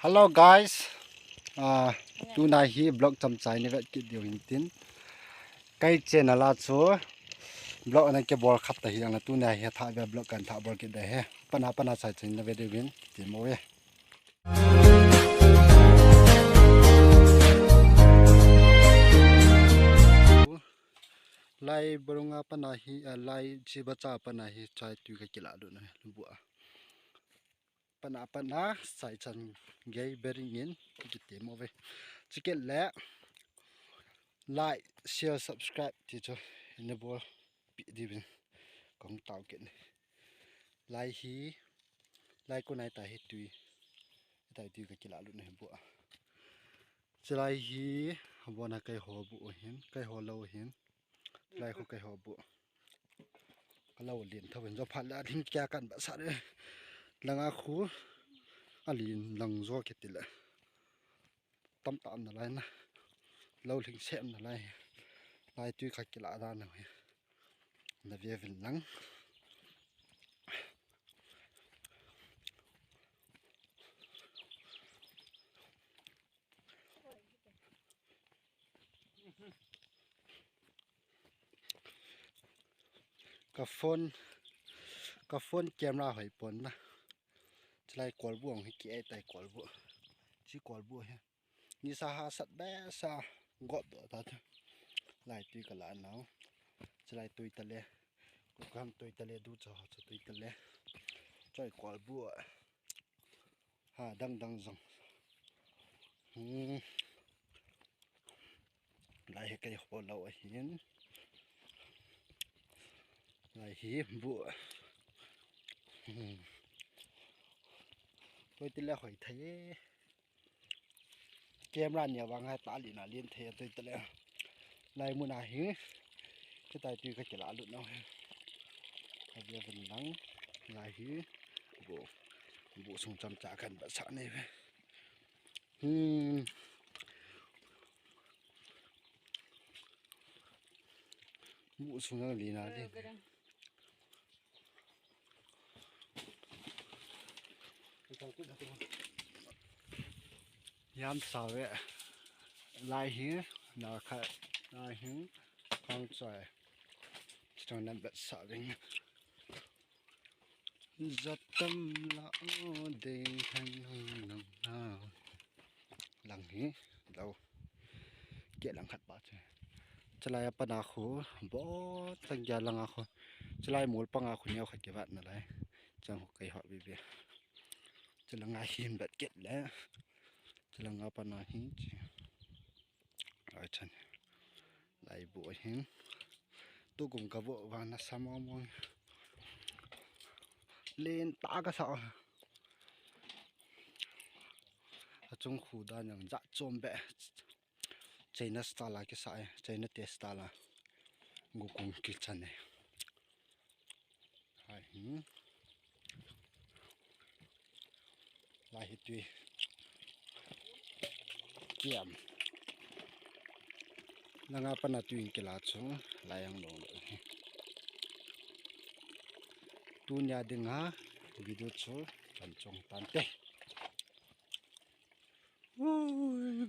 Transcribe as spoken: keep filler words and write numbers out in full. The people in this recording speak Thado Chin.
Hello guys. Ah, tuna hi vlog chomcha nei vet kit diu hin tin. Kei channel a chu vlog ana kibol khat ta hi ang, tuna hi thah ve vlog kan thah bol kit de he. Pana pana chai chai na ve diu hin ti mo ve. Lai barunga pana hi, ah, lai chibacha pana hi chai tui ka kila lut na bu a. Pana pana sai chan gei bering in kiti mo ve. Chikit le like, share, subscribe ti chu nei bol pi diu hin kong tao kit ni. Lai hi, lai ko nai ta hi tui. Tai tui ka kila lut na hi bu a. Chilai hi, bona kei ho bu hin, kei ho lou hin. Lai khu kei ho bu. Ka lou lin tho hin jo phat la ding kya kan ba sa re. Langa khu, a lin lang jo kiti le. Tam tam na lai na. Lou ling sem na lai. Lai tui ka kila da na hi. Na ve vin lang. Ka phone, ka phone camera hoi pon na. Chilai kolbu ang hi ki ai tai kolbu. Chi kolbu hi. Nisa ha sat be sa got do ta tu. Lai tui ka la nau. Chilai tui ta le. Ku kam tui ta le du cho cho tui ta le. Choi kolbu. Ha, dang dang jong. Hmm. Lai hi kei ho lou ahin. Lai hi bu. Hmm. Toi ti le hoi thei e. Camera nia vang ha ta li na lin thei toi ti le. Lai mun a hi. Kitai tui ka kila lut nau hi. Ka ve vin lang. Lai hi. Bu. Bu sung chomcha kan ba sa nei ve. Hmm. Bu sung na li na li. Yam sa ve. Lai hi, na kha, lai hi, khang chai. Chitong nan bet sa ving. Jatam la o ding khan nang nang na. Lang hi, lo. Ke lang khat pa che. Chalai a pana khu, bo tang ya lang a khu. Chalai mol panga khu neo khat ke vat na lai. Chang khu kai hot bi bi. Chalanga hin bat ket le. Chalanga pana hin chi. Ai chan. Lai bu hin. Tu kum ka bu vang na sa mong mong. Len ta ka sa. A chung khu dan yang ja chom be. China style a kisa e, China te style a. Gukung kichan e. Hai hi. Lai hi tui. Kiam. Langa pana tui kila chu, lai ang long lo. Tunia dinga video chu kan chong tante. Ui.